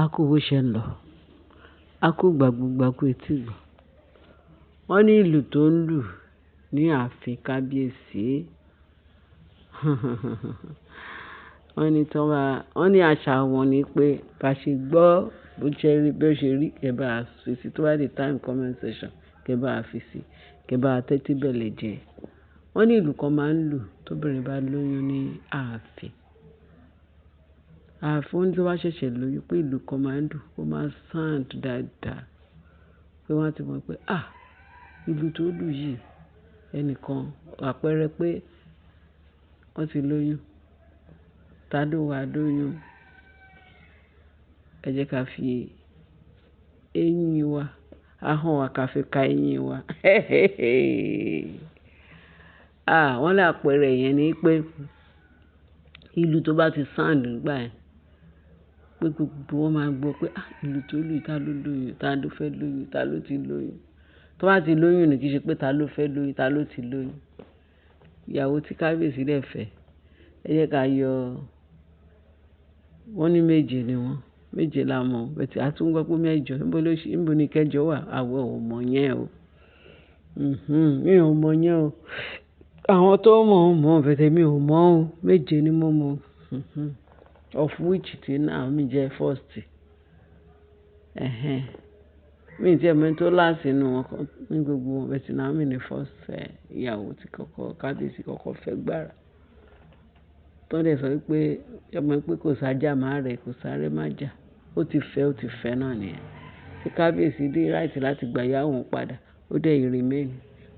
A kú bó ṣe ń lọ. A kú ìgbà gbogbo, a kú etí ìgbọ́. Wọ́n ní ìlù tó ń lù ní ààfin kábíyèsí. Wọ́n ní tí wọ́n bá, wọ́n ní àṣà wọn ní pé bá ṣe gbọ́ bó ṣe rí, bí ó ṣe rí, kí ẹ bá fi sí, tó bá di time comment section, kí ẹ bá fi sí, kí ẹ bá tẹ́tí bẹ̀lẹ̀ jẹ. Wọ́n ní ìlù kan máa ń lù tó obìnrin bá lóyún ní ààfin. Ààfin, wọ́n ní tó bá ṣẹ̀ṣẹ̀ lóyún pé ìlù kan máa ń dùn, ó máa sound dáadáa. Pé wọ́n á ti mọ̀ pé, "à, ìlù tó lù yìí, ẹnìkan, àpẹẹrẹ pé wọ́n ti lóyún. Ta ló wà lóyún?" Ẹ jẹ́ ká fi eyín wa, ahọ́n wa ká fi ka eyín wa. Ah, wọ́n ní àpẹẹrẹ yẹn ni pé ìlù tó bá ti sound nígbà yẹn, pé gbogbo wọn máa gbọ́ pé, "à, ìlù tó lù yìí, ta ló lóyún? Ta ló fẹ́ lóyún? Ta ló ti lóyún?" Tó bá ti lóyún ni kì í ṣe pé ta ló fẹ́ lóyún, ta ló ti lóyún. Ìyàwó tí kábíyèsí dẹ̀ fẹ́, ẹ jẹ́ ká yọ, wọ́n ní méje ni wọ́n, méje la mọ̀, but a tún gbọ́ pé mẹ́jọ. Níbo ló ṣe, níbo ni kẹjọ wà? Àwa ò mọ̀ yẹn o. Mi ò mọ̀ yẹn o. Àwọn tó mọ̀ mọ̀, but èmi ò mọ̀ o. Méje ni mo mọ̀. Of which tí Naomi jẹ́ first. Ẹ̀hẹn. Mi ò tí è mọ ẹni tó last nínú wọn ní gbogbo wọn, but Naomi ni first ìyàwó tí kọ́kọ́, kábíyèsí kọ́kọ́ fẹ́ gbára. Tó dẹ̀ sọ wípé, ẹ mọ̀ pé kò sáájà má rẹ̀, kò sáré má jà. Ó ti fẹ́ náà ni ẹ́. Tí kábíyèsí dé right láti gba ìyàwó òun padà, ó dẹ̀ remain.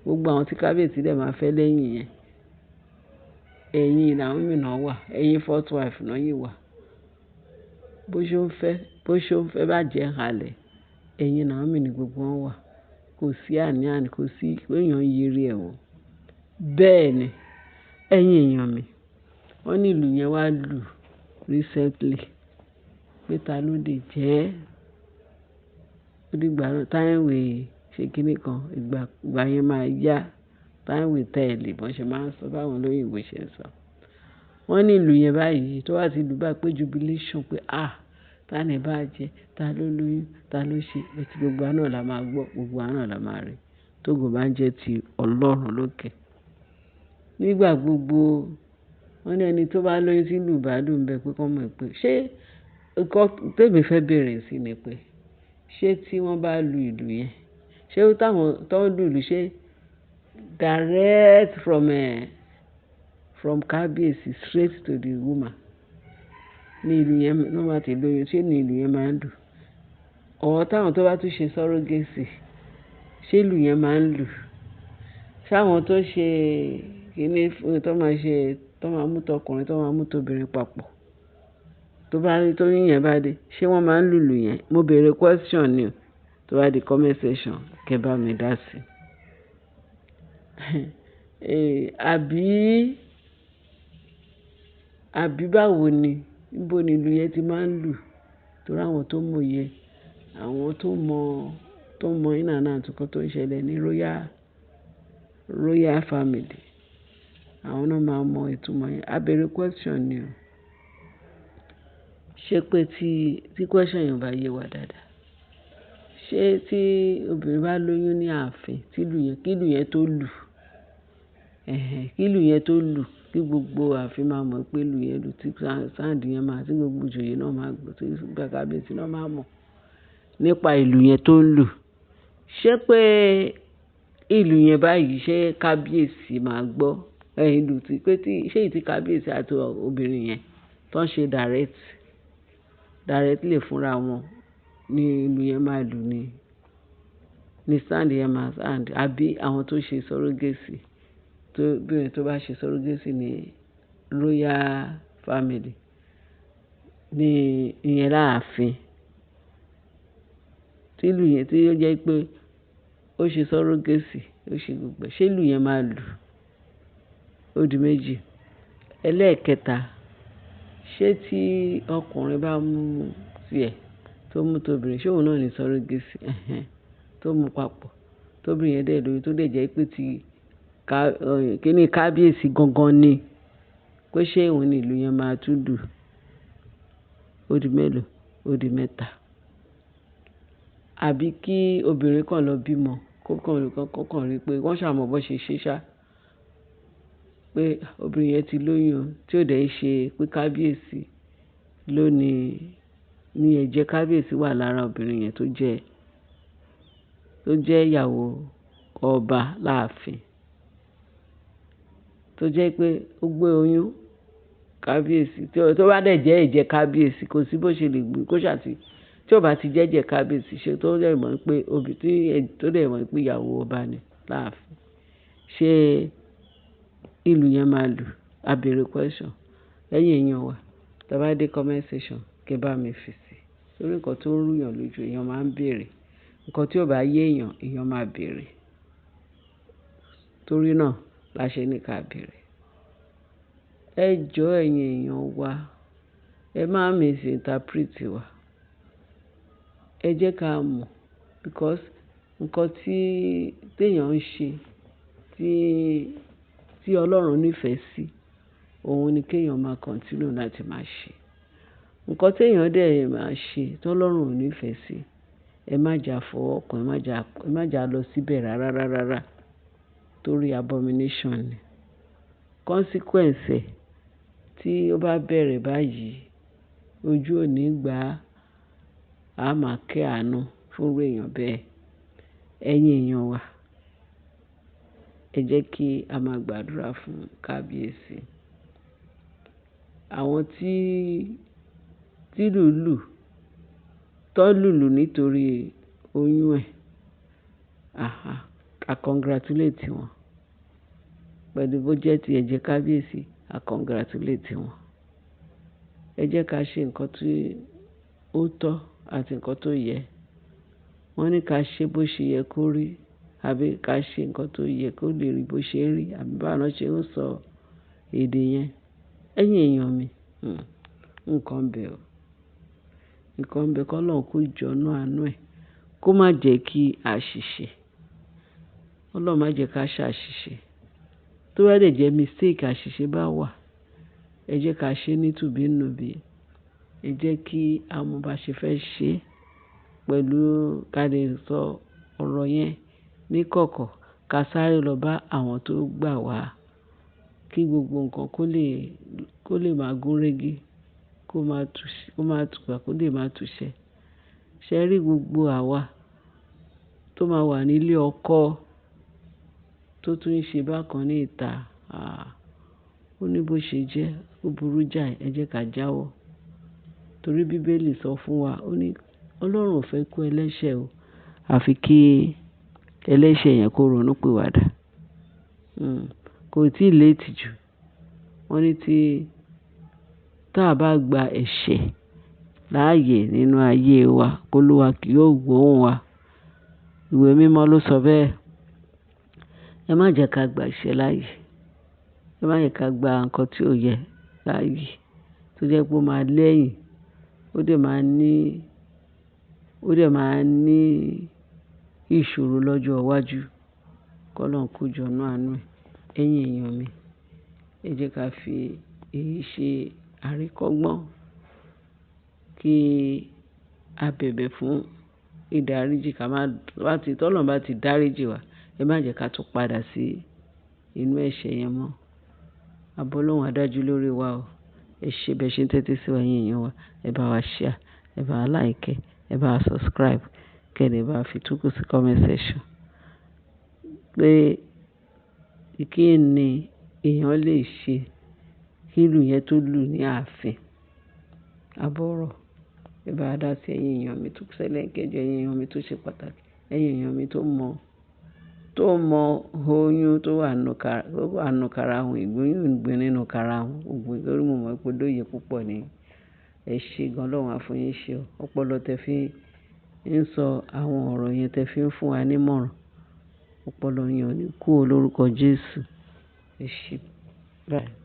Gbogbo àwọn tí kábíyèsí dẹ̀ máa fẹ́ lẹ́yìn yẹn, ẹ̀yìn Naomi náà wà, ẹ̀yìn fourth wife náà yìí wà. Bó ṣe ó ń fẹ́, bó ṣe ó ń fẹ́ bá jẹ́ halẹ̀, ẹ̀yìn Naomi ni gbogbo wọn wà. Kò sí àní-àní, kò sí pé èèyàn ń yiri ẹ̀ wò. Bẹ́ẹ̀ ni, ẹ̀yin èèyàn mi, wọ́n ní ìlù yẹn wá lù recently. Pé ta ló lè jẹ́? Ó dìgbà náà, time will ṣe kíni kan, ìgbà, ìgbà yẹn máa yá. Time will tell, bí wọ́n ṣe máa ń sọ, báwo lóyìnbó ṣe ń sọ. Wọ́n ní ìlù yẹn báyìí tó bá ti lù bá pé jubilation pé, "à, ta ni bá jẹ́? Ta ló lóyún? Ta ló ṣe?" But gbogbo wa náà la máa gbọ́, gbogbo wa náà la máa rí. Tógo bá ń jẹ́ ti Ọlọ́run lókè. Nígbà gbogbo, wọ́n ní ẹni tó bá lóyún tí ìlù bá lù ń bẹ pé kí wọ́n mọ̀ pé ṣé nǹkan tí èmi fẹ́ bèèrè sí ni pé ṣé tí wọ́n bá lu ìlù yẹn, ṣé táwọn tó ń lù ìlù ṣé direct from kábíyèsí straight to the woman ní ìlù yẹn ló máa ti lóyún, ṣé ní ìlù yẹn máa ń dùn? Or táwọn tó bá tún ṣe surrogacy, ṣé ìlù yẹn máa ń lù? Ṣé àwọn tó ṣe kíní fún, tó máa ṣe, tó máa mú tọkùnrin, tó máa mú tobìnrin papọ̀, tó bá rí, tó yín yẹn bá dé, ṣé wọ́n máa ń lù ìlù yẹn? Mo bèèrè question ni o. Tó bá di comment section, kí ẹ bá mi dá sí. Àbí, àbí báwo ni? Níbo ni ìlù yẹn ti máa ń lù? Torí àwọn tó mọ̀ yẹn, àwọn tó mọ̀ in and out nǹkan tó ń ṣẹlẹ̀ ní royal, royal family, àwọn náà máa mọ ìtumọ̀ yẹn. A bèèrè question ni o. Ṣé pé tí question yẹn ò bá yé wa dáadáa, ṣé tí obìnrin bá lóyún ní ààfin, tí ìlù yẹn, kí ìlù yẹn tó lù, ẹ̀hẹn, kí ìlù yẹn tó lù, kí gbogbo ààfin máa mọ̀ pé ìlù yẹn lù, tí sound yẹn máa, tí gbogbo ìjòyè náà máa gbọ́, tí kábíyèsí náà máa mọ̀ nípa ìlù yẹn tó ń lù. Ṣé pé ìlù yẹn báyìí ṣé kábíyèsí máa gbọ́? Ẹ ìlù tí pé tí ṣé èyí tí kábíyèsí àti obìnrin yẹn tó ń ṣe direct, directly fúnra wọn ní ìlù yẹn máa lù ní sound yẹn máa sound, àbí àwọn tó ṣe surrogacy, tó obìnrin tó bá ṣe surrogacy ní royal family ní ìyẹn láàfin. Tí ìlù yẹn tí ó jẹ́ pé ó ṣe surrogacy, ó ṣe gbogbo ẹ̀, ṣé ìlù yẹn máa lù? Ó di méjì. Ẹlẹ́ẹ̀kẹta, ṣé tí ọkùnrin bá mú tiẹ̀ tó mú tobìnrin, ṣé òun náà ní surrogacy? Ẹ̀hẹn, tó mú papọ̀, tóbìnrin yẹn dẹ̀ lóyún, tó dẹ̀ jẹ́ pé tí ká, kíni kábíyèsí gangan ni, pé ṣé òun ní ìlù yẹn máa tún lù? Ó di mélòó? Ó di mẹ́ta. Àbí kí obìnrin kan lọ bímọ, kó kàn rí pé wọ́n ṣà mọ̀ bó ṣe ṣe ṣá. Pé obìnrin yẹn ti lóyún o, tí ó dẹ̀ ṣe pé kábíyèsí ló ní ẹ̀jẹ̀ kábíyèsí wà lára obìnrin yẹn tó jẹ́ ìyàwó ọba láàfin. Tó jẹ́ pé ó gbé oyún kábíyèsí, tó bá dẹ̀ jẹ́ ẹ̀jẹ̀ kábíyèsí, kò sí bó ṣe lè gbé kó ṣà tí, tí ó bá ti jẹ́ ẹ̀jẹ̀ kábíyèsí, ṣe tó dẹ̀ mọ̀ pé obì tí tó dẹ̀ mọ̀ pé ìyàwó ọba ni láàfin. Ṣé ìlú yẹn máa lù? A bèèrè question. Ẹ̀yin èèyàn wa, tí a bá dé comment section, kí ẹ bá mi fi sí. Torí nǹkan tó ń rú yàn lójú, èèyàn máa ń bèèrè. Ǹkan tí ò bá yé èèyàn, èèyàn máa bèèrè. Torí náà la ṣe ní ká bèèrè. Ẹ jọ, ẹ̀yin èèyàn wa, ẹ má misinterpret wa. Ẹ jẹ́ ká mọ̀ because nǹkan tí èèyàn ń ṣe tí Ọlọ́run nífẹ̀ẹ́ sí, òun ni kí èèyàn máa continue láti máa ṣe. Ǹkan tí èèyàn dẹ̀ máa ṣe tí Ọlọ́run ò nífẹ̀ẹ́ sí, ẹ má jà fọwọ́ kan, ẹ má jà lọ síbẹ̀ rárá rárá rárá torí abomination ni. Consequence ẹ̀ tí ó bá bẹ̀rẹ̀ báyìí, ojú ò ní gbà á, a máa ké àánú fún irú èèyàn bẹ́ẹ̀. Ẹ̀yin èèyàn wa, ẹ jẹ́ kí a máa gbàdúrà fún kábíyèsí. Àwọn tí lùlù, tó lùlù nítorí oyún ẹ̀, àhá, a congratulate wọn. Pẹ̀lú bó jẹ́ tí ẹ̀jẹ̀ kábíyèsí, a congratulate wọn. Ẹ jẹ́ ká ṣe nǹkan tí ó tọ́ àti nǹkan tó yẹ. Wọ́n ní ká ṣe bó ṣe yẹ kó rí, àbí ká ṣe nǹkan tó yẹ kó lè rí bó ṣe ń rí, àbí báwo ni wọ́n ṣe ń sọ èdè yẹn. Ẹ̀yin èèyàn mi, nǹkan ń bẹ o. Nǹkan ń bẹ kí Ọlọ́run kó jọ nínú àánú ẹ̀, kó má jẹ́ kí a ṣìṣe. Ọlọ́run má jẹ́ ká ṣàṣìṣe. Tó bá dẹ̀ jẹ́ mistake, àṣìṣe bá wà, ẹ jẹ́ ká ṣe ní tùbí nùbí. Ẹ jẹ́ kí a mọ bá ṣe fẹ́ ṣe pẹ̀lú ká lè sọ ọ̀rọ̀ yẹn ní kọ̀kọ̀, ká sáré lọ bá àwọn tó gbà wá kí gbogbo nǹkan kó lè máa gúnrégé, kó máa tùbà, kó lè máa tùṣẹ. Ṣé rí gbogbo àwa tó máa wà nílé ọkọ tó tún ń ṣe bákan ní ìta? Ah, ó ní bó ṣe jẹ́, ó burú jáì, ẹ jẹ́ ká jáwọ́. Torí Bíbélì sọ fún wa, ó ní Ọlọ́run ò fẹ́ kú ẹlẹ́ṣẹ̀ o, àfi kí ẹlẹ́ṣẹ̀ yẹn kó ronú pìwàdà. Kò tíì late jù. Wọ́n ní tí a bá gba ẹ̀ṣẹ̀ láàyè nínú ayé wa, Olúwa kì yóò gbóhùn wa. Ìwé mímọ́ ló sọ bẹ́ẹ̀. Ẹ má jẹ́ ká gba ẹ̀ṣẹ̀ láàyè. Ẹ má jẹ́ ká gba nǹkan tí ò yẹ láàyè tó jẹ́ pé ó máa lẹ́yìn, ó dẹ̀ máa ní ìṣòro lọ́jọ́ iwájú. Kí Ọlọ́run kó jọ nínú àánú ẹ̀. Ẹ̀yin èèyàn mi, ẹ jẹ́ ká fi èyí ṣe àríkọ́gbọ́n kí a bẹ̀bẹ̀ fún ìdáríjì ká má bá ti tí Ọlọ́run bá ti dáríjì wá, ẹ má jẹ́ ká tún padà sí inú ẹ̀ṣẹ̀ yẹn mọ́. Ààbò Ọlọ́run á dájú lórí wa o. Ẹ ṣé bẹ́ẹ̀ ṣe ń tẹ́tí sí wa, ẹ̀yin èèyàn wa. Ẹ bá wa share, ẹ bá wa like, ẹ bá wa subscribe, kí ẹ lè bá fi tókù sí comment section. Pé kí ni èèyàn lè ṣe kí ìlú yẹn tó lù ní ààfin? Àbọ̀rọ̀. Ẹ bá wa dá sí, ẹ̀yin èèyàn mi tó ṣẹlẹ̀ kẹjọ, ẹ̀yin èèyàn mi tó ṣe pàtàkì, ẹ̀yin èèyàn mi tó mọ oyún tó wà nínú karahun, ìgbín ìgbín nínú karahun, gbogbo torí mo mọ̀ pé lóye púpọ̀ ni. Ẹ ṣé gan, Ọlọ́run á fún yín ṣe o. Ọpọlọ tẹ fi ń sọ àwọn ọ̀rọ̀ yẹn, tẹ fi ń fún wa ní ìmọ̀ràn. Ọpọlọ yẹn ò ní kú o lórúkọ Jésù. Ẹ ṣé. Bye.